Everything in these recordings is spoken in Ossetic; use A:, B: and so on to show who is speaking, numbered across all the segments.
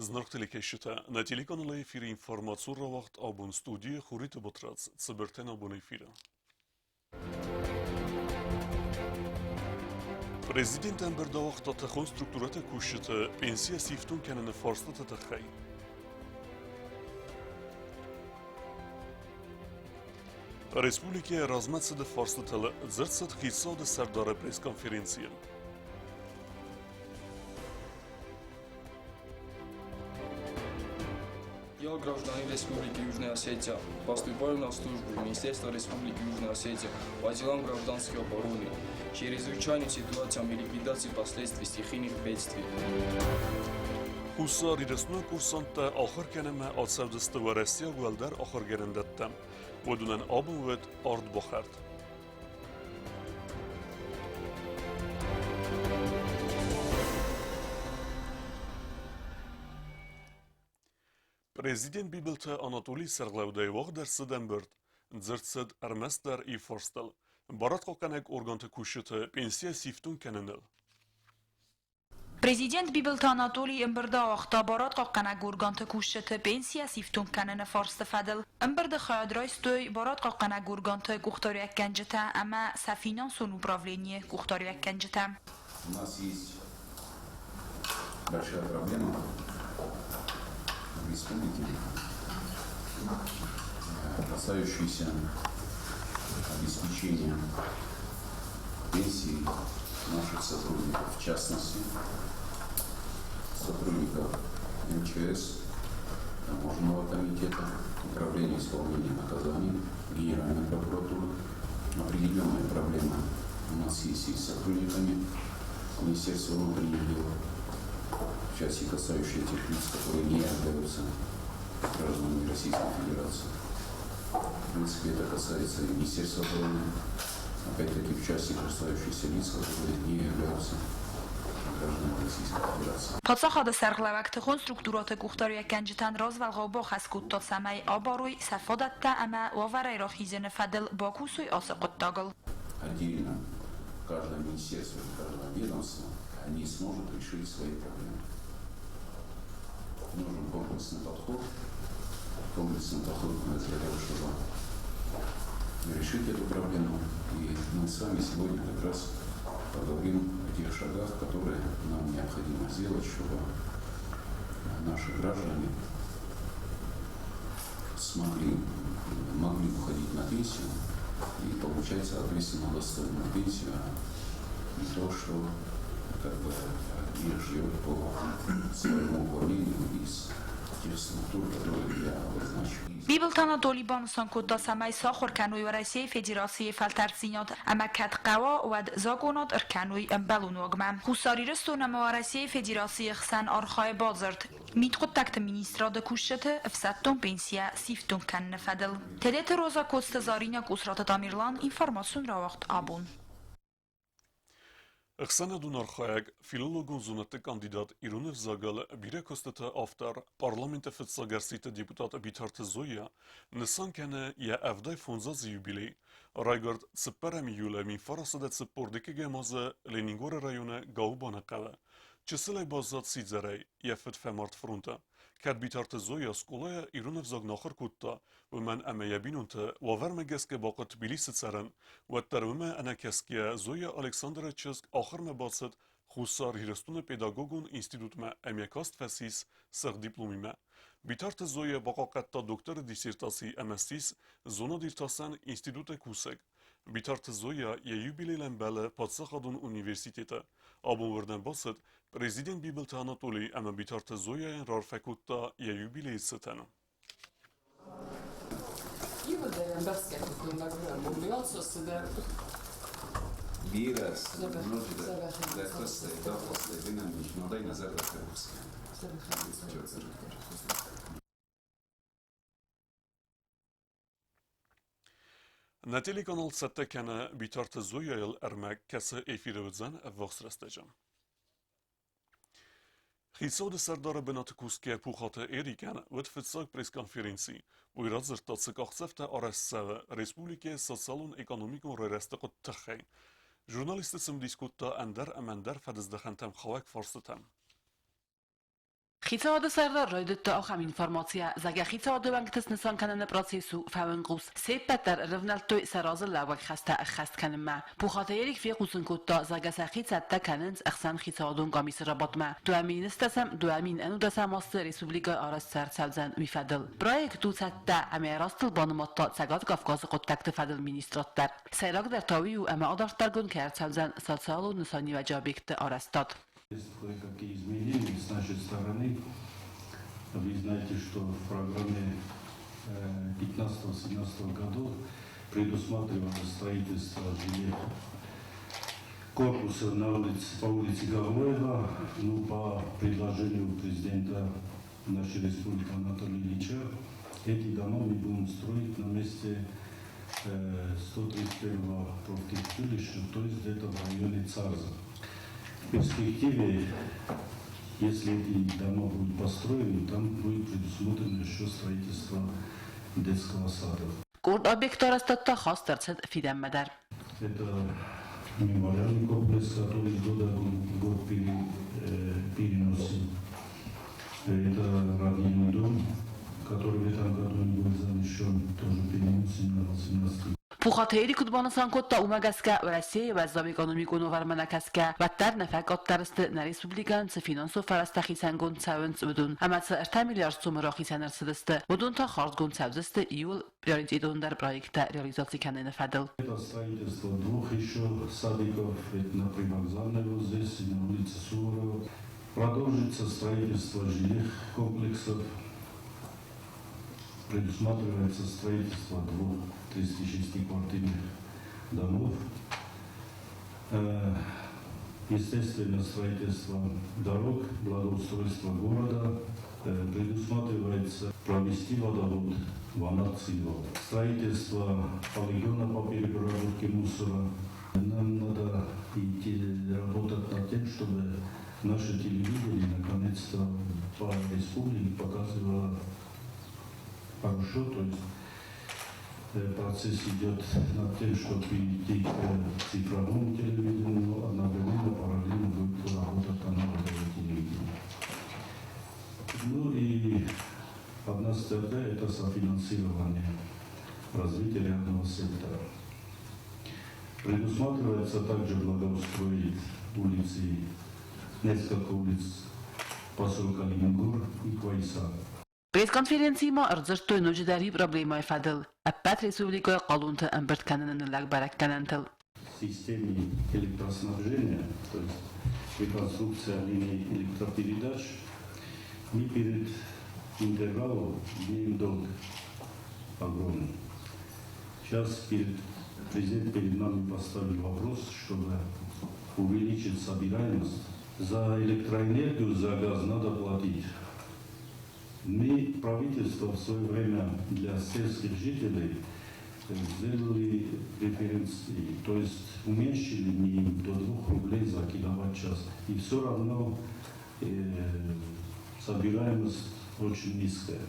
A: Зынаргъ телекӕсджытӕ, нӕ телеканалы эфиры информацион рауагъд абон студийы Хуриты Батрадз цыбыртӕн абон эфиры. Президент ӕмбырд ауагъта тыхон структурӕты кусджыты пенсийӕ сифтонг кӕныны фарстыты тыххӕй. Республикӕйы размӕцыды фарстытыл дзырд цыд хицауады сӕрдары пресс-конференцийы.
B: Я гражданин Республики Южная Осетия. Поступаю на службу в Министерство Республики Южная Осетия по делам гражданской обороны, чрезвычайным ситуациям и ликвидации последствий стихийных бедствий.
A: Хуссар Ирыстоны курсанттӕ ахуыр кӕнынмӕ ацӕудзысты уӕрӕсейаг уӕлдӕр ахуыргӕнӕндӕттӕм. Уыдонӕн абон уыд ардбахӕрд. Президент Бибылты Анатолий сӕргълӕудӕй уагъд ӕрцыд ӕмбырд. Дзырд цыд ӕрмӕстдӕр иффарстыл, барадхъахъхъӕнӕг органты кусджыты пенсийӕ сифтонг кӕныныл.
C: Президент Бибылты Анатолий ӕмбырды ауагъта барадхъахъхъӕнӕг органты кусджыты пенсийӕ сифтонг кӕныны фарсты фӕдыл. Ӕмбырды хайад райстой барадхъахъхъӕнӕг органты къухдариуӕггӕнджытӕ ӕмӕ сӕ финансон управленийы къухдариуӕггӕнджытӕ.
D: У нас есть большая проблема в республике, касающаяся обеспечения пенсий наших сотрудников, в частности, сотрудников МЧС, Таможенного комитета, Управления исполнения наказаний, Генеральной прокуратуры. Определенная проблема у нас есть и с сотрудниками Министерства внутренних дел, в части касающиеся тех лиц, которые не являются гражданами Российской Федерации. В принципе, это касается и Министерства обороны, опять-таки в части касающиеся лиц, которые не являются гражданами Российской Федерации.
C: Паддзахады сӕргълӕууӕг тыхон структурӕты къухдариуӕггӕнджытӕн развӕлгъау бахӕс кодта, цӕмӕй абарой сӕ фадӕттӕ ӕмӕ уавӕрӕй рахизыны фӕдыл бакусой ацы хъуыддагыл.
D: Отдельно каждое министерство и каждое ведомство не сможет решить свои проблемы. Нужен комплексный подход, комплексный подход для того, чтобы решить эту проблему. И мы с вами сегодня как раз поговорим о тех шагах, которые нам необходимо сделать, чтобы наши граждане смогли, могли уходить на пенсию и получать, соответственно, достойную пенсию, а не то, что как бы их ждет по своему увольнению из тех структур, которые я обозначил.
C: Бибылты Анатоли банысан кодта, цӕмӕй сахуыр кӕной Уӕрӕсейы Федерацийы фӕлтӕрддзинад ӕмӕ кӕд хъӕуа, уӕд законад ӕркӕной ӕмбӕлон уагмӕ. Хуссар Ирыстон ӕмӕ Уӕрӕсейы Федерацийы хсӕн архайы бадзырд Мидхъуыддӕгты министрады кусджыты ӕфсӕддон пенсийӕ сифтонг кӕныны фӕдыл. Тедеты Роза Коцты Заринӕ Къусраты Тамерлан информацион рауагъд абон.
A: Ӕхсӕнадон архайӕг, филологон зонӕдты кандидат ирон ӕвзагыл бирӕ куыстыты автор, парламенты фыццаг ӕрсидты депутат Битарты Зоя нысан кӕны йӕ 75 азы юбилей. Райгуырд цыппӕрӕм июлы 1942 азы Ленингоры районы Гаубаны хъӕуы. Чысылӕй баззад сидзӕрӕй, йӕ фыд фӕмард фронты. Кӕд Битарты Зоя скъолайы ирон ӕвзаг нӕ ахуыр кодта, уымӕн ӕмӕ йӕ бинонты уавӕрмӕ гӕсгӕ бахъуыд Тбилисы цӕрын, уӕддӕр уымӕ ӕнӕкӕсгӕйӕ Зоя Александры чызг ахуырмӕ бацыд Хуссар Ирыстоны педагогон институтмӕ ӕмӕ каст фӕцис сырх дипломимӕ. Битарты Зоя бахъахъхъӕдта докторы диссертаци ӕмӕ ссис зонад-иртасӕн институты кусӕг. Битарты Зоя йӕ юбилейлӕн бӕлы паддзахадон университеты. Абон уырдӕм бацыд президент Бибылты Анатолий ӕмӕ Битарты Зояйӕн раарфӕ кодта йӕ юбилейы цытӕн.
D: Бирӕ ноджыдӕр дӕ хӕстӕй, дӕ хостӕй гӕнӕн ис, мадӕй нӕ зӕрдӕ фӕрухс кӕн.
A: Нӕ телеканал цӕттӕ кӕны Битарты Зояйыл ӕрмӕг, кӕцы эфиры уыдзӕн ӕввахс рӕстӕджы. Хицауады сӕрдары бынаты кусгӕ Пухаты Эрикӕн уыд фыццаг пресс-конференци. Уый радзырдта, цы къахдзӕфтӕ арӕзт цӕуы республикӕйы социалон-экономикон райрӕзты тыххӕй. Журналистты цымыдис кодта ӕндӕр ӕмӕ ӕндӕр фӕдыздӕхӕнтӕм хауӕг фарстытӕм.
E: Хицауады сӕрдар райдыдта ахӕм информацийӕ, зӕгъгӕ хицауады уӕнгты снысан кӕныны процесс у фӕуынхъус. Се ппӕт дӕр ӕрывнӕлдтой сӕ разы лӕууӕг хӕстӕ ӕххӕст кӕнынмӕ. Пухаты Эрик фехъусын кодта, зӕгъгӕ сӕхи цӕттӕ кӕнынц ӕхсӕнхицауадон къамисы рабадтмӕ. 2010-ӕм, 2011 азты республикӕйы арӕзт цы ӕрцӕудзӕн, уый фӕдыл. Проект у цӕттӕ, ӕмӕ йӕ растыл банымадта Цӕгат Кавказы хъуыддӕгты фӕдыл министрад дӕр. Сӕйрагдӕр та уый у, ӕмӕ адарддӕргонд кӕй ӕрцӕудзӕн социалон нысаниуӕджы объектты арӕзтад.
F: Есть кое-какие изменения с нашей стороны. Вы знаете, что в программе 15-17 годов предусматривалось строительство жилых корпуса на улице, по улице Гаглоева. Ну, по предложению президента нашей республики Анатолия Ильича, эти дома мы будем строить на месте 131-го профтехучилища, то есть где-то в районе ЦАРЗа. В перспективе, если эти дома будут построены, там будет предусмотрено еще строительство детского сада.
E: Къорд объекты арӕзтад та хаст ӕрцыд фидӕнмӕ дӕр.
F: Это мемориальный комплекс, который с года в год переносим. Это родильный дом, который в этом году не будет замещен, тоже переносим на 18.
E: Пухаты Эрик куыд банысан кодта, уымӕ гӕсгӕ Уӕрӕсейы уӕззау экономикон уавӕрмӕ нӕ кӕсгӕ, уӕддӕр нӕ фӕкъаддӕр сты нӕ республикӕйӕн цы финансон фӕрӕзтӕ хицӕнгонд цӕуынц, уыдон. Ӕмӕ цы 3 миллиард сомы рахицӕн ӕрцыдысты, уыдон та хардзгонд цӕудзысты иууыл приоритетондӕр проекттӕ реализаци кӕныны фӕдыл.
F: Это строительство двух еще садиков, это на Привокзальной вот здесь и на улице Суворова. Продолжится строительство жилых комплексов. Предусматривается строительство двух 36-квартирных домов. Естественно, строительство дорог, благоустройство города. Предусматривается провести водовод в Анацило. Строительство полигона по переработке мусора. Нам надо идти работать над тем, чтобы наше телевидение наконец-то по республике показывало хорошо, то есть процесс идет над тем, чтобы перейти к цифровому телевидению, но одновременно параллельно будет работать аналоговое телевидение. Ну и одна статья – это софинансирование развития реального сектора. Предусматривается также благоустроить улицы, несколько улиц поселка Ленингор и Квайса.
E: Пресс-конференцийы ма ӕрдзырдтой ноджыдӕр иу проблемӕйы фӕдыл ӕппӕт республикӕйы хъалонты ӕмбырд кӕныны ныллӕг бӕрӕггӕнӕнтыл.
F: Системе электроснабжения, то есть реконструкция линий электропередач, мы перед Интергалом имеем долг огромный. Сейчас президент перед нами поставил вопрос, чтобы увеличить собираемость. За электроэнергию, за газ надо платить. Мы, правительство, в свое время для сельских жителей сделали преференции, то есть уменьшили им до 2 рублей за киловатт-час. И все равно собираемость очень низкая.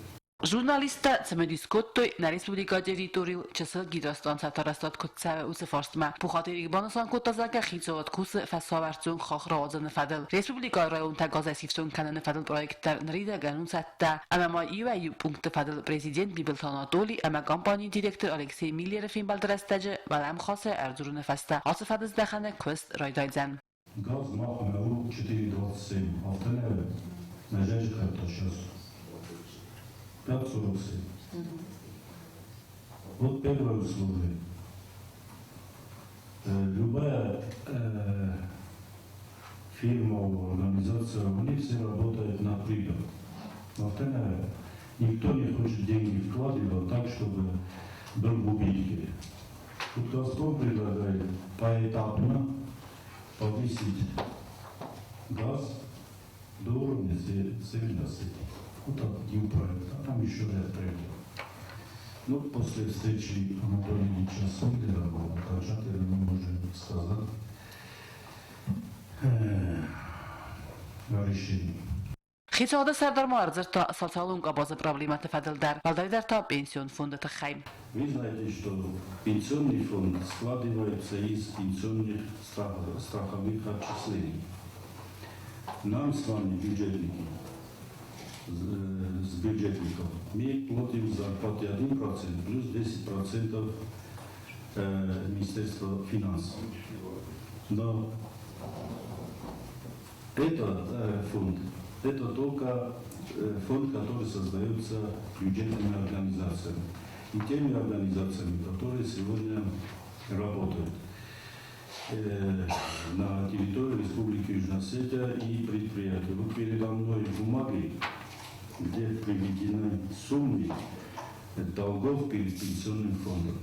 E: Журналисттӕ цымыдис кодтой, нӕ республикӕйы территорийыл чысыл гидростанцӕты арӕзтад куыд цӕуы, уыцы фарстмӕ. Пухаты Эрик банысан кодта, зӕгъгӕ, хицауад кусы фӕсауӕрцон хахх рауадзыны фӕдыл. Республикӕйы районтӕ газӕй сифтонг кӕныны фӕдыл проект дӕр ныридӕгӕн у цӕттӕ. Ӕмӕ ма иуӕй-иу пунктты фӕдыл президент Бибылты Анатоли ӕмӕ компанийы директор Алексей Миллеры фембӕлды рӕстӕджы уӕлӕмхасӕй ӕрдзурыны фӕстӕ ацы фӕдыздӕхӕны куыст райдайдзӕн.
F: Газ махмӕ у 4,27, афтӕ нӕ нӕ хӕртӕ сейчас 5,47. Вот первое условие. Любая фирма, организация, они все работают на прибыль. Афтӕ нӕ никто не хочет деньги вкладывать так, чтобы был в убытке. Тут Газпром предлагает поэтапно повысить газ до уровня Северной Осетии. Вот один проект, а там еще ряд проектов. Ну, после встречи Анатолия Ильича с Миллером, окончательно мы можем сказать о решении.
E: Хицауады сӕрдар ма ӕрдзырдта социалон къабазы проблемӕты фӕдыл дӕр, уӕлдайдӕр та пенсион фонды тыххӕй.
F: Вы знаете, что пенсионный фонд складывается из пенсионных страховых отчислений. Нам с вами, бюджетники, с бюджетников. Мы платим зарплаты 1% плюс 10% Министерства финансов. Но этот фонд, это только фонд, который создается бюджетными организациями и теми организациями, которые сегодня работают на территории Республики Южная Осетия и предприятия. Вот передо мной бумаги, где приведены суммы долгов перед пенсионным фондом.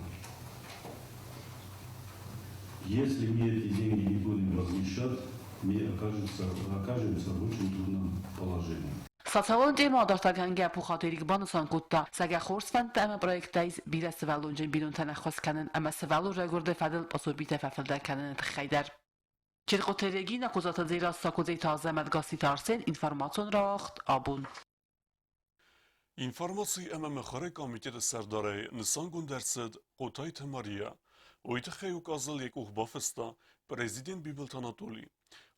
F: Если мы эти деньги не будем возмещать, мы окажемся в очень трудном положении.
E: Социалон темӕ адарддӕргӕнгӕ Пухаты Эрик банысан кодта, зӕгъгӕ, хорз фӕндтӕ ӕмӕ проекттӕ ис бирӕсывӕллонджын бинонтӕн ӕххуыс кӕнын ӕмӕ сывӕллон райгуырды фӕдыл пособитӕ фӕфылдӕр кӕныны тыххӕй дӕр. Чиркъоты Регина, Козаты Дзерассӕ, Кодзейты Азӕмӕт, Гасситы Арсен, информацион рауагъд абон.
A: Информаци ӕмӕ мыхуыры комитеты сӕрдарӕй нысангонд ӕрцыд Хъотайты Мария. Уый тыххӕй указыл йӕ къух бафыста президент Бибылты Анатоли.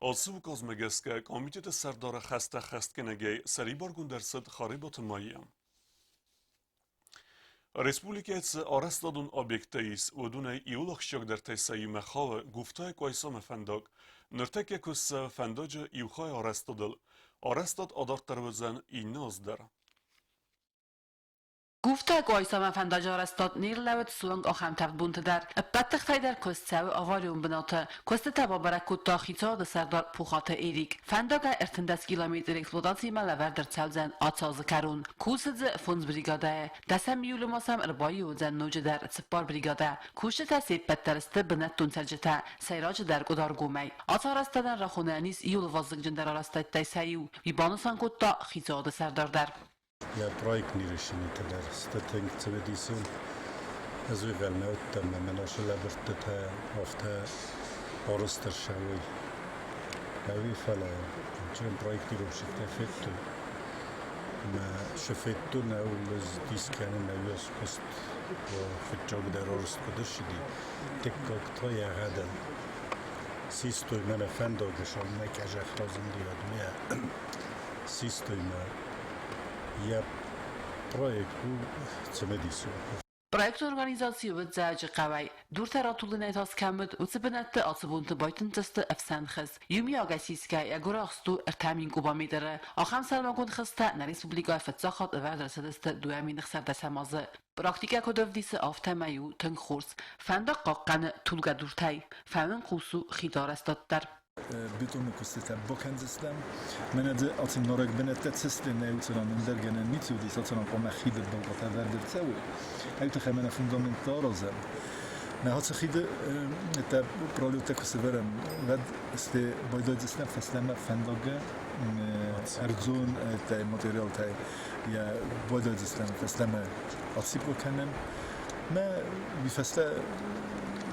A: Ацы указмӕ гӕсгӕ комитеты сӕрдары хӕстӕ ӕххӕстгӕнӕгӕй сӕрибаргонд ӕрцыд Харебаты Майя. Республикӕйы цы арӕзтадон объекттӕ ис, уыдонӕй иуыл ахсджиагдӕртӕй сӕ иумӕ хауы Гуфтайы Къуайсамӕ фӕндаг. Ныртӕккӕ куыст цӕуы фӕндаджы иу хайы арӕзтадыл. Арӕзтад адарддӕр уыдзӕн иннӕ аз дӕр.
E: Гуфтайы Къуайсамӕ фӕндаджы арӕзтад не рлӕууыд суанг ахӕм тӕвд бонты дӕр. Ӕппӕт тыхтӕй дӕр куыст цӕуы аварион бынаты. Куыстытӕ бабӕрӕг кодта хицауады сӕрдар Пухаты Эрик. Фӕндагӕй 13 километр эксплуатацимӕ лӕвӕрд ӕрцӕудзӕн ацы азы кӕрон. Кусы дзы фондз бригадӕйы. Дӕсӕм июлы ма сӕм ӕрбаиу уыдзӕн ноджыдӕр цыппар бригадӕ. Кусджытӕ се ппӕт дӕр сты бынӕттон цӕрджытӕ, сӕйраджыдӕр Къуыдаргомӕй. Ацы арӕзтадӕн рахонӕн ис иууыл вазыгджындӕр арӕзтӕдтӕй сӕ иу. Уый банысан кодта хицауады сӕрдар дӕр.
G: Я проектни решенитӕ дӕр сты тынг цымыдисон. Ӕз уый гъӕл нӕ уыдтӕн, ӕмӕ нӕ лӕбырдтытӕ афтӕ арӕзт ӕрцӕуой. Ӕви фӕлӕ чырын проектировщиктӕ федтой. Ӕмӕ цы федтон, ӕуыл ӕз дис кӕнын, ӕви ӕз куыст фыццагдӕр арӕзт куыд ӕрцыди, дыккаг та йӕ гъӕдӕн. Систой мӕнӕ фӕндаджы сӕрмӕ къӕзӕх разынди уӕдмӕ. Систой мӕ Йӕ проект у цымыдисон.
E: Проектон организаци уыд Дзӕуджыхъӕуӕй. Дуртӕ ратулынӕй та кӕм уыд, уыцы бынӕтты ацы бонты байтындзысты ӕфсӕн хыз. Иумиагӕй сисгӕ йӕ гуырахст у 3000 кубометры. Ахӕм сӕрмагонд хызтӕ нӕ республикӕйы фыццаг хатт ӕвӕрд ӕрцыдысты 2610 азы. Практикӕ куыд ӕвдисы, афтӕмӕй у тынг хорз. Фӕндаг хъахъхъӕны тулгӕ дуртӕй. Фӕуын хъус у хидарӕзтад дӕр.
H: Бетоны куыстытӕ бакӕндзыстӕм. Мӕнӕ дзы ацы нарӕг бынӕттӕ цысты нӕ уыцыран ӕндӕр гӕнӕн ницы уыдис, ацыран хъуамӕ хиды былтӕ ӕвӕрд ӕрцӕуой. Ай тыххӕй мӕнӕ фундаменттӕ аразӕм. Нӕ ацы хиды пролеттӕ куы сӕвӕрӕм, уӕд сте байдайдзыстӕм фӕстӕмӕ фӕндагы ӕрдзон материалтӕй йӕ байдайдзыстӕм фӕстӕмӕ отсыпка кӕнӕм. Мӕ уый фӕстӕ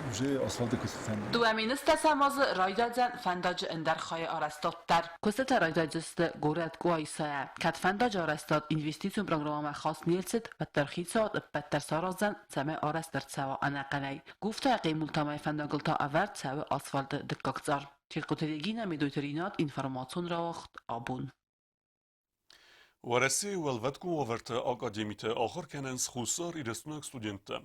H: уже асфальты куыстытӕн.
E: Дыууӕ министртӕ ма дзы райдайдзӕн фӕндаджы ӕндӕр хайы арӕзтад дӕр. Куыстытӕ райдайдзысты горӕт Къуайсайӕ. Кӕд фӕндаджы арӕзтад инвестицион программӕмӕ хаст не рцыд, уӕддӕр хицауад ӕппӕт дӕр сараздзӕн, цӕмӕй арӕзт ӕрцӕуа ӕнӕхъӕнӕй. Гуфтайы хъемултамӕй фӕндагыл та ӕвӕрд цӕуы асфальты дыккаг цъар. Теркъуты Регинӕ, Медойты Ринат, информацион рауагъд абон.
A: Уӕрӕсейы уӕлвӕткон уавӕрты академиты ахуыр кӕнынц Хуссар Ирыстойнаг студенттӕ.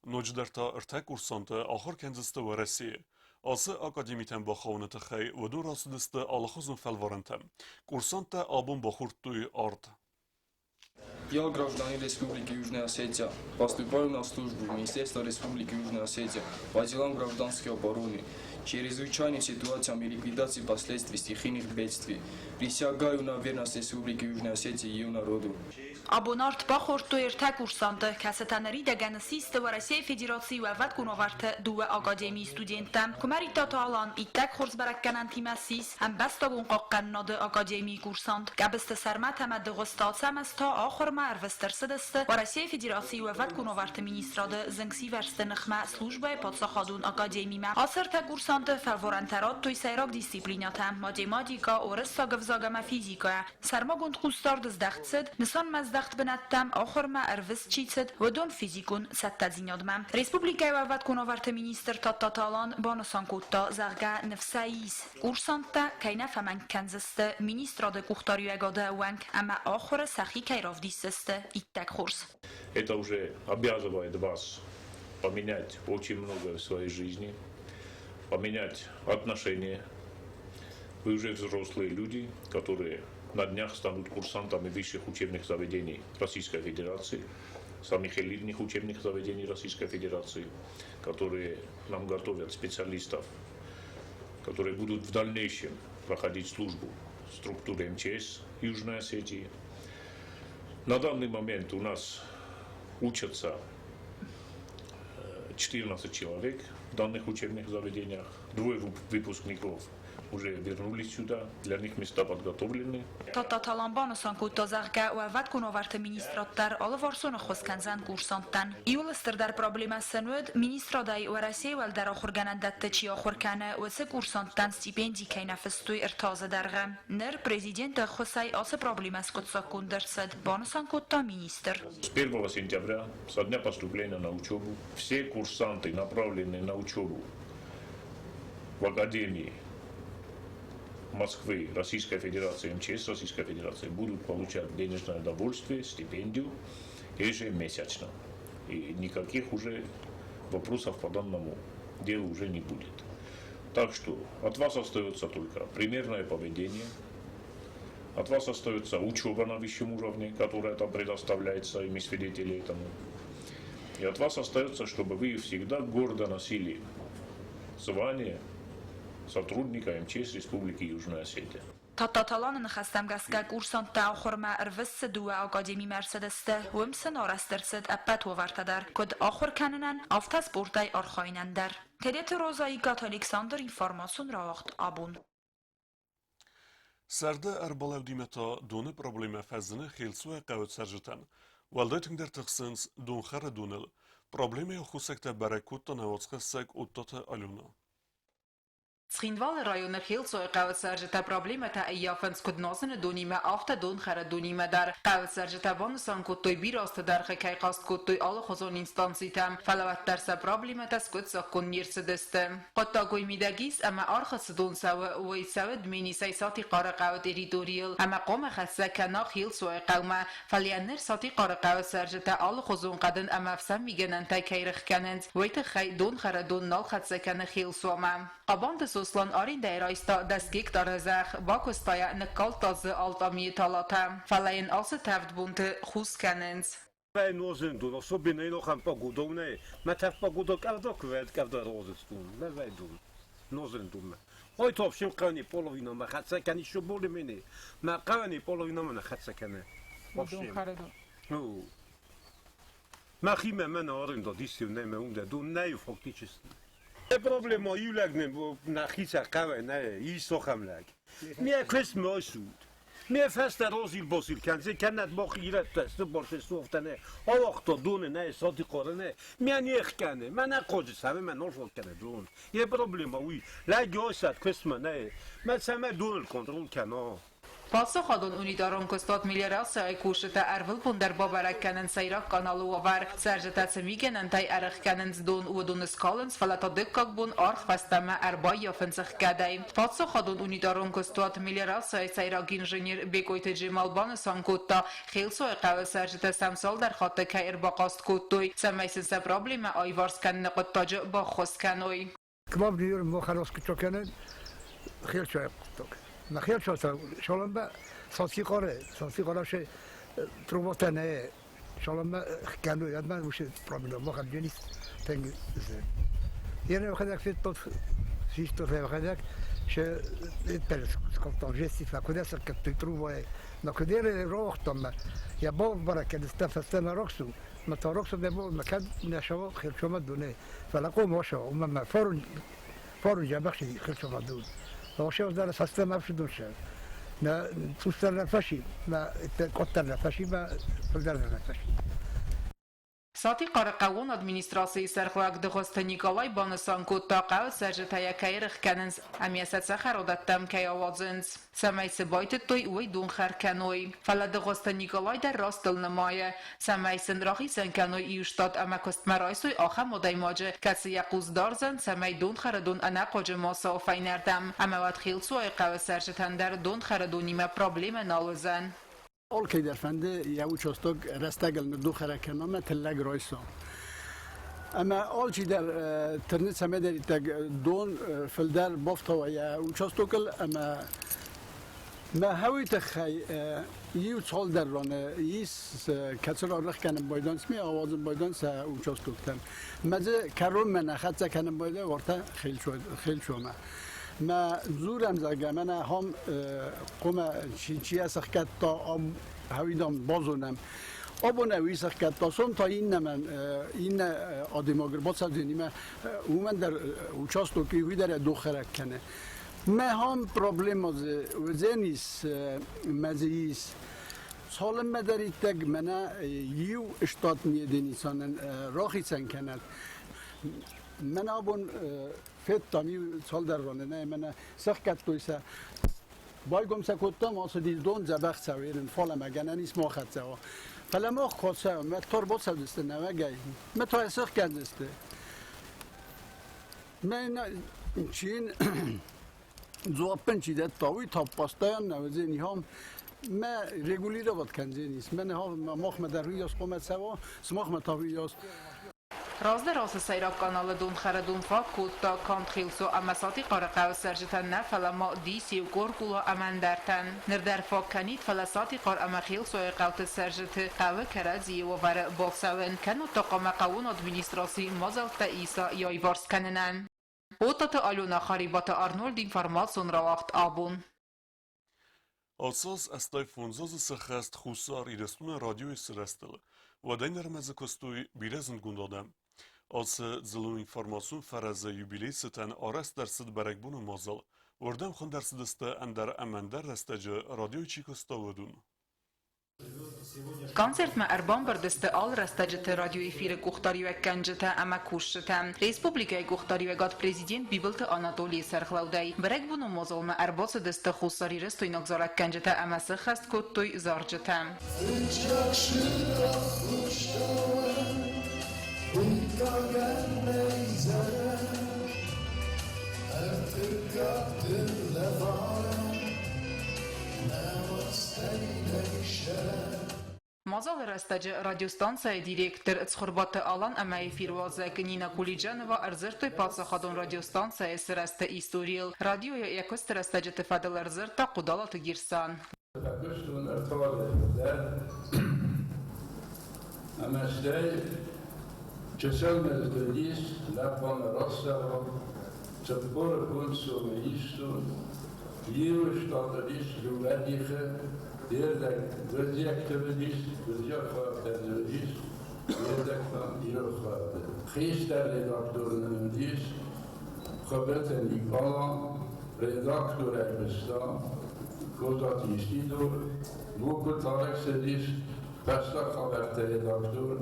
A: Ноджыдӕр та ӕртӕ курсанты ахуыр кӕндзысты Уӕрӕсейы. Ацы академитӕм бахауыны тыххӕй уыдон рацыдысты алыхуызон фӕлварӕнтӕ. Курсанттӕ абон бахордтой ард.
B: Я гражданин Республики Южная Осетия. Поступаю на службу в Министерство Республики Южная Осетия по делам гражданской обороны, чрезвычайным ситуациям и ликвидации последствий стихийных бедствий. Присягаю на верность Республике Южная Осетия и ее народу.
C: Абон арт бахордтой ӕртӕ курсанты, кӕцытӕ ныридӕгӕн ссисты Уӕрӕсейы Федерацийы уӕлвӕткон уавӕрты дыууӕ академийы студенттӕ. Куымӕридтаты Алан иттӕг хорз бӕрӕггӕнӕнтимӕ ссис Ӕмбӕстагон хъахъхъӕнынады академийы курсант. Къӕбысты Сӕрмӕт ӕмӕ Дыгъуызты Ацӕмӕз та ахуырмӕ ӕрвыст ӕрцыдысты Уӕрӕсейы Федерацийы уӕлвӕткон уавӕрты министрады зынгсивӕрзты ныхмӕ службӕйы паддзахадон академимӕ. Ацы ӕртӕ курсанты. Курсантты фӕлварӕнтӕ радтой сӕйраг дисциплинӕтӕ математикӕ, уырыссаг ӕвзаг ӕмӕ физикӕйӕ. Сӕрмагонд хъусдард здӕхт цыд, нысанмӕздӕхт бынӕттӕм ахуырмӕ ӕрвыст чи цыд, уыдон физикон цӕттӕдзинадмӕ. Республикӕйы уӕлвӕткон уавӕрты министр Тадтаты Алан банысан кодта, зӕгъгӕ, ныфсӕй ис, курсанттӕ кӕй нӕ фӕмӕнг кӕндзысты министрады къухдариуӕгады ӕууӕнк ӕмӕ ахуыры сӕхи кӕй равдисдзысты иттӕг хорз.
I: Это уже обязывает вас поменять очень многое в своей жизни, поменять отношения. Вы уже взрослые люди, которые на днях станут курсантами высших учебных заведений Российской Федерации, самых элитных учебных заведений Российской Федерации, которые нам готовят специалистов, которые будут в дальнейшем проходить службу в структуре МЧС Южной Осетии. На данный момент у нас учатся 14 человек в данных учебных заведениях. Двое выпускников уже вернулись сюда, для них места подготовлены.
C: Тадтаты Алан банысан кодта, зӕгъгӕ, уӕлвӕткон уавӕрты министрад дӕр алыварсон ӕххуыс кӕндзӕн курсанттӕн. Иууыл стырдӕр проблемӕ сын уыд, министрадӕй Уӕрӕсейы уӕлдӕр ахуыргӕнӕндӕтты чи ахуыр кӕны, уыцы курсанттӕн стипенди кӕй нӕ фыстой ӕртӕ азы дӕргъы. Ныр президенты ӕххуысӕй ацы проблемӕ скъуыддзаггонд ӕрцыд, банысан кодта министр.
I: С 1 сентября, со дня поступления на учебу, все курсанты, направленные на учебу в Академии Москвы, Российской Федерации, МЧС Российской Федерации, будут получать денежное довольствие, стипендию ежемесячно. И никаких уже вопросов по данному делу уже не будет. Так что от вас остается только примерное поведение, от вас остается учеба на высшем уровне, которая там предоставляется, и мы свидетели этому. И от вас остается, чтобы вы всегда гордо носили звание сотрудника МЧС Республики Южная Осетия.
C: Тадтаты Аланы ныхӕстӕм гӕсгӕ курсанттӕ ахуырмӕ ӕрвыст цы дыууӕ академимӕ ӕрцыдысты, уым сын арӕзт ӕрцыд ӕппӕт уавӕртӕ дӕр, куыд ахуыр кӕнынӕн, афтӕ спортӕй архайынӕн дӕр. Тедеты Роза, Икъаты Александр, информацион рауагъд абон.
A: Сӕрды ӕрбалӕудимӕ та доны проблемӕ фӕзыны Хелцуайы хъӕуы цӕрджытӕн. Уӕлдай тынгдӕр тыхсынц донхӕры доныл. Проблемӕйы аххосӕгтӕ бӕрӕг кодта нӕ уацхӕссӕг Оттаты Алена.
J: Цхинвалы районы Хелцойы хъӕуы цӕрджытӕ проблемӕтӕ ӕййафынц куыд нозыны донимӕ, афтӕ донхӕры донимӕ дӕр. Хъӕуы цӕрджытӕ банысан кодтой, бирӕ азты дӕргъы кӕй хъаст кодтой алыхуызон инстанцитӕм, фӕлӕ уӕддӕр сӕ проблемӕтӕ скъуыддзаггонд не рцыдысты. Хъуыддаг уый мидӕг ис, ӕмӕ аргъы цы дон цӕуы, уый цӕуы Дменисӕй Сатихъары хъӕуы территорийыл ӕмӕ хъуамӕ хӕццӕ кӕна Хелцуайы хъӕумӕ, Фӕлӕ ныр Сатихъары хъӕуы цӕрджытӕ алыхуызон хъӕдын ӕмӕ ӕфсӕн мигӕнӕнтӕй кӕй рых кӕнынц, уый тыххӕй донхӕры дон нал хӕццӕ кӕны Хелцуамӕ. Хъабанты Сослан арендӕйы райста 10 гектары зӕхх, бакуыста йӕ, ныккалдта дзы алтъамийы талатӕ. Фӕлӕ йын ацы тӕвд бонты хус кӕнынц.
K: Нозындун, особенно инохан погодовне, ма тӕф погода къӕвда куы вӕд къӕвда розыстун, мӕ вӕдун, нозындунмӕ. Ой, то всем хъӕуни половина ма хӕццӕ кӕни еще более-менее. Мӕ хъӕуни половина ма нӕ хӕццӕ кӕны. Вообще. Ну, мӕхимӕ мӕ аренда действительно нӕ мӕ дон нӕй фактически. Проблема иу лӕг нӕхицӕ хъӕуӕй нӕ ис ахӕм лӕг. Ме куыст ма суд. Ме фӕстӕ розил-бозил кӕндзӕн, кӕнӕд мах ирӕттӕ сты большинствовтӕ ауагъта доны нӕ садихъары нӕ. Ме не хкӕны, мӕ нӕ хъоджы цӕвы, мӕ нал кӕны дон. Йӕ проблема уый, лӕг асад куыстмӕ нӕ, мӕ цӕмӕй доныл контрол кӕна.
J: Паддзахадон унитарон куыстуат Мелиорацияйы кусджытӕ ӕрвылбон дӕр бабӕрӕг кӕнынц сӕйраг къаналы уавӕр. Цӕрджытӕ цы мигӕнӕнтӕй ӕрӕхгӕнынц дон, уыдоны скалынц, фӕлӕ та дыккаг бон аргъ фӕстӕмӕ ӕрбаййафынц ӕхгӕдӕй. Паддзахадон унитарон куыстуат Мелиорацияйы сӕйраг инженер Бекъойты Джемал банысан кодта, Хелцуайы хъӕуы цӕрджытӕ сӕм цалдӕр хатты кӕй ӕрбахъаст кодтой, цӕмӕй сын сӕ проблемӕ аиварс кӕныны хъуыддаджы баххуыс кӕной.
L: Главный мохароскучо кӕнын хелчойы хъуыддаг. Мӕ хелчотӕ шоламбӕ социкъоре, социкъораше трубота не шоламбӕ кӕну, ядмӕ ушы проблема мохадженис тенг Ене хӕдӕг федтот систо хӕдӕг ше перес скоптон жести фа куда саккат трубое но кудere рохтом я бог баракет стафастена роксу ма тороксу де бо ма кад нашо хелчома дуне فلقوا موشا وما فورن فورن جابخشي خلصوا مدود وشو دار ساستما ما في دوشة ما توستر فشي ما قطر فشي ما فدر فشي.
J: Сатихъары хъӕууон администрацийы сӕргълӕг Дыгъуызты Николай банысан кодта, хъӕуы цӕрджытӕ йӕ кӕй рых кӕнынц ӕмӕ сӕ цӕхӕродӕттӕм кӕй ауадзынц, цӕмӕй цы байтыдтой, уый донхӕр кӕной. Фӕлӕ Дыгъуызты Николай дӕр растыл нымайы, цӕмӕй сын рахицӕн кӕной иу штат ӕмӕ куыстмӕ райсой ахӕм адӕймаджы, кӕцы йӕ хъус дардзӕн, цӕмӕй донхӕры дон ӕнӕхъуаджы ма цӕуа фӕйнӕрдӕм. Ӕмӕ уӕд Хилцуайы хъӕуы цӕрджытӕн дӕр донхӕры донимӕ проблемӕ нал уыдзӕн.
M: Алкӕйдӕр фӕнды йӕ участок рӕстӕгыл ныддухӕрӕ кӕна ӕмӕ тыллӕг райса. Ӕмӕ алчидӕр тырны цӕмӕдӕриддӕр дон фылдӕр бафтауа йӕ участокыл ӕмӕ мӕ хӕуый тыххӕй иу цалдӕр раны ис, кӕцы раргъ кӕнын байдайынц ме ауадзын байдайынц сӕ участоктӕм. Мӕ дзы кӕронмӕ нӕ хӕццӕ кӕнын байдайы уартӕ Хелчомӕ. Мӕ дзурӕм, зӕгъгӕ, мӕнӕ ахӕм хъуамӕ чи сӕхгӕдта, ам хӕуидам базонӕм. Абон ӕй сӕхгӕдта, сом та иннӕмӕн, иннӕ адӕймаг ӕрбацӕудзӕнимӕ, уымӕн дӕр участок уый дӕр дохӕрӕг кӕны. Мӕ хам проблема дзы уыдзӕнис, мӕ дзы ис. Цалынмӕ дӕр иттӕг мӕнӕ иу штат не единицанӕн рахицӕн кӕнӕд. Мӕн абон федтам иу цалдӕр раны, нӕ мӕнӕ сӕхгӕдтой сӕ. Байгом сӕ кодтам, ацыдис дон дзӕбӕх цӕуы, фӕлӕ мӕ гӕнӕн ис ма хӕццӕ уа. Фӕлӕ мах куы ацӕуӕм, мӕ тар бацӕудзысты нӕуӕгӕй, мӕ та сӕхгӕндзысты. Мӕ чин дзуаппӕн чи дӕтта, уый таппастайӕн нӕ уыдзӕни хам. Мӕ регулировать кӕндзӕнис. Мӕ махмӕ дӕр уыйас хъуамӕ цӕуа, сымахмӕ та уыйас.
J: Раздӕр ацы сӕйраг къаналы донхӕры дон фаг кодта канд Хелцо ӕмӕ Сатихъары хъӕуы цӕрджытӕн нӕ, фӕлӕ ма Дисеу, Коркула ӕмӕ ӕндӕртӕн. Ныр дӕр фаг кӕнид, фӕлӕ Сатихъар ӕмӕ Хелцойы хъӕуты цӕрджыты хъӕуы кӕрӕдзийы уавӕры бацӕуын, кӕннод та хъуамӕ хъӕууон администраци мадзӕлттӕ иса аиварс кӕнынӕн. Отаты Алена, Харебаты Арнольд, информацион рауагъд абон.
A: Ацы аз 85 азы сӕххӕст Хуссар Ирыстоны радиойы сырӕзтыл. Уӕдӕй нырмӕ дзы куыстой бирӕ зындгонд адӕм. Ацы дзыллон информацион фӕрӕзы юбилей цытӕн арӕзт ӕрцыд бӕрӕгбоны мадзал. Уырдӕм хуынд ӕрцыдысты ӕндӕр ӕмӕ ӕндӕр рӕстӕджы радиойы чи куыста, уыдон.
J: Концертмӕ ӕрбамбырд сты алы рӕстӕджыты радиоэфиры къухдариуӕггӕнджытӕ ӕмӕ кусджытӕ. Республикӕйы къухдариуӕгад президент Бибылты Анатолийы сӕргълӕудӕй бӕрӕгбонон мадзалмӕ ӕрбацыдысты хуссарирыстойнаг зарӕггӕнджытӕ ӕмӕ сыххӕст кодтой зарджытӕ. Мадзалы рӕстӕджы радиостанцӕйы директор Цхуырбаты Алан ӕмӕ эфируадзӕг Нина Кулиджанова ӕрдзырдтой паддзахадон радиостанцӕйы сырӕзты историйыл. Радиойы йӕ куысты рӕстӕджыты фӕдыл ӕрдзырдта Хъуыдалаты Герсан.
N: Фӕкуыстон ӕртӕ дӕр ӕмӕ стӕй чысыл мӕздӕгис лӕппомӕ рацӕуӕг 45 сомы истон, иу штаты ис дыууӕ дихы, йе рдӕг гуырдзиӕгты уыдис, гуырдзиаг хъуӕгтӕ дзы уыдис, йе рдӕг та ирон хъуӕгты. Хистӕр редактор нын уыдис Хуыбылты Никъала, редакторӕй фыста Козаты Исидор, Букуы цыдис фӕстаг хабӕртты редактор.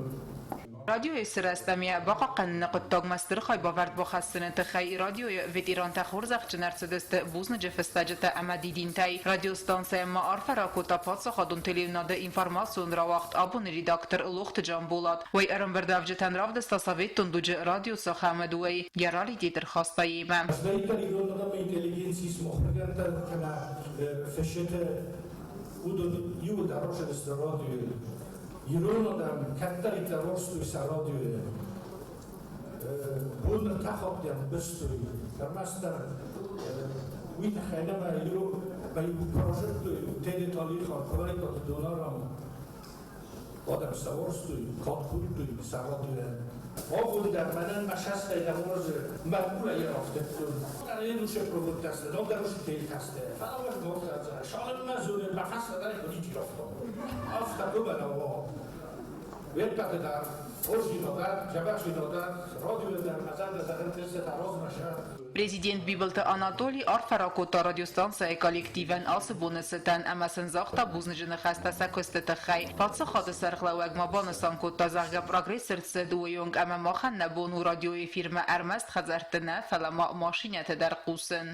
J: Радиойы сырӕзт ӕмӕ бахъахъхъӕныны хъуыддагмӕ стыр хайбавӕрд бахӕссыны тыххӕй радиойы ветерантӕ хорзӕхджын ӕрцыдысты бузныджы фыстӕджытӕ ӕмӕ дидинтӕй. Радиостанцӕйӕн ма арфӕ ракодта паддзахадон телеуынады информацион рауагъд абоны редактор Лохты Джамбулат. Уый ӕрӕмбырдуӕвджытӕн равдыста советон дуджы радио Сахамӕ дыууӕйы йӕ раритет ӕрхаста йемӕ.
O: Цыдӕриддӕр ирон адӕмы интеллигенцийы мыхуыргӕндтӕ кӕнӕ фысджытӕ, уыдон иууылдӕр рохсыдысты радиойы. Ирон адӕм кӕддӕриддӕр уарзтой сӕ радиойы. Бон ӕртӕхаттӕн бырстой, ӕрмӕстдӕр уый тыххӕй нӕ ӕмӕ иу куы разыдтой, Тедеты Алихан, Хъуылайты Донарам, адӕм сӕ уарзтой, кад кодтой сӕ радиойӕн. Абон дӕр мӕнӕн мӕ састӕй нӕ уарзы, мӕ курӕй рафтыдтон. Руше проводтӕсты, ногдӕр руше телтӕсты. Фӕлӕ уӕд ногдӕр Шалынмӕ зоны, мӕ хӕсса дӕр никуы рафтон. Афтӕ куы уа. Уе ппӕты дӕр.
J: Президент Бибылты Анатоли арфӕ ракодта радиостанцӕйы коллективӕн ацы боны цытӕн ӕмӕ сын загъта бузныджы ныхӕстӕ сӕ куысты тыххӕй. Паддзахады сӕргълӕууӕг ма банысан кодта, зӕгъгӕ, прогресс ӕрцыд уый онг ӕмӕ махӕн нӕ бон у радиоэфирмӕ ӕрмӕст хӕдзӕртты нӕ, фӕлӕ ма машинӕты дӕр хъусын.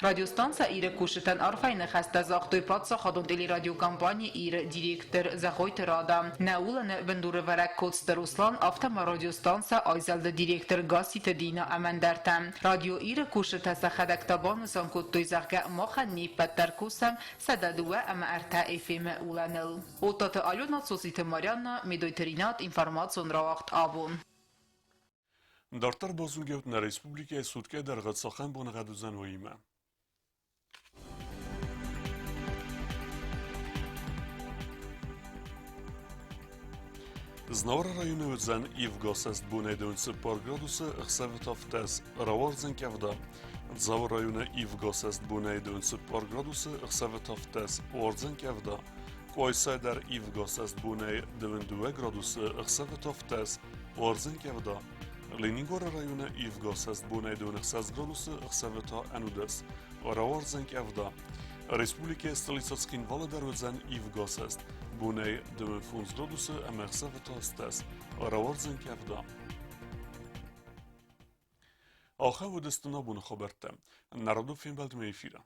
J: Радиостанцӕ Иры кусджытӕн арфӕйы ныхӕстӕ загътой паддзахадон телерадиокомпани Иры директор Зӕгъойты Рада, нӕ улӕны бындурӕвӕрӕг Коцты Руслан, афтӕ ма радиостанцӕ Айзӕлды директор Гасситы Дина ӕмӕ ӕндӕртӕ. Радио Иры кусджытӕ сӕхӕдӕг та банысан кодтой, зӕгъгӕ, махӕн не ппӕт дӕр кусӕм 102,3 FM-ы улӕныл. Оттаты Алена, Цоциты Марианна, Медойты Ринат, информацион рауагъд Абон.
A: Дарддӕр базонгӕут нӕ республикӕйы суткӕйы дӕргъы цахӕм боныгъӕд уыдзӕн, уыимӕ. Знауыры районы уыдзӕн ивгӕ бонӕй 14 градусы, ӕхсӕвы та фтӕс, рауардзӕн къӕвда. Дзауы районы ивгӕ бонӕй 14 градусы, ӕхсӕвы та фтӕс, уардзӕн къӕвда. Къуайсайы дӕр ивгӕ бонӕй 22 градусы, ӕхсӕвы та фтӕс, уардзӕн къӕвда. Ленингоры районы ивгӕ бонӕй 26 градусы, ӕхсӕвы та ӕнудӕс, рауардзӕн къӕвда. Республикӕйы столицӕ Цхинвалы дӕр уыдзӕн ивгӕ бонӕй 25 градусы ӕмӕ ӕхсӕвы та стӕс, рауардзӕн къӕвда. Ахӕм уыдысты нӕ боны хабӕрттӕ. Народон фембӕлдмӕ эфиры.